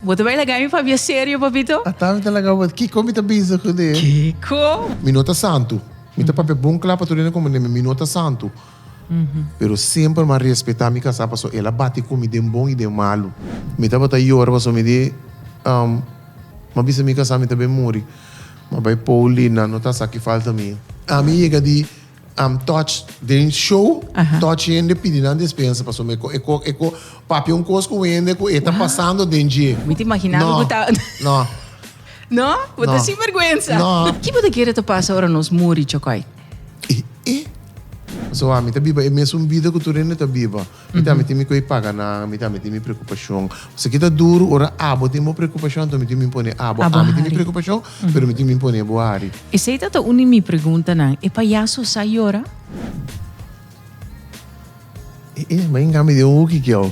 Bo ta bai laga mi papia serio, papito? Ata mi ta laga bo. Kiko mi ta bisa kuné? Kiko? Mi no ta santu. Mi ta papia bon kla pa tur hende komprendé mi. Mi no ta santu. Pero semper mi a respetá mi kasá pasobra el a bati ku mi den bon i den malu. Mi tabata yora pasobra mi di, Mi a bisa mi kasá mi ta bin muri. Mi a bai Pouli, nan no ta sa ki falta mi. Ami yega di Am touch den show, touch hende pidi nan despensa pasobra mi e ko e ko papia un kos ku hende ku e ta pasando den dje. Mi ta imagina mi ku ta. No. No? Bo ta sin vergüensa. No. Ki bo ta kere ta pasa ora nos muri, Chokoy? E e. Pasobra ami ta biba e mesun bida ku tur hende ta biba. Mi tambe tin mi ku e paga nan, mi tambe tin mi preokupashon. Pasobra ki ta duru ora abo tin bo preokupashon anto mi tin mi pone abo. Ami tin mi preokupashon. Pero mi tin mi pone bo hari. Esei ta ta un di mi preguntanan, e payaso sa yora? E e, ma inga mi den un hoeki kiau.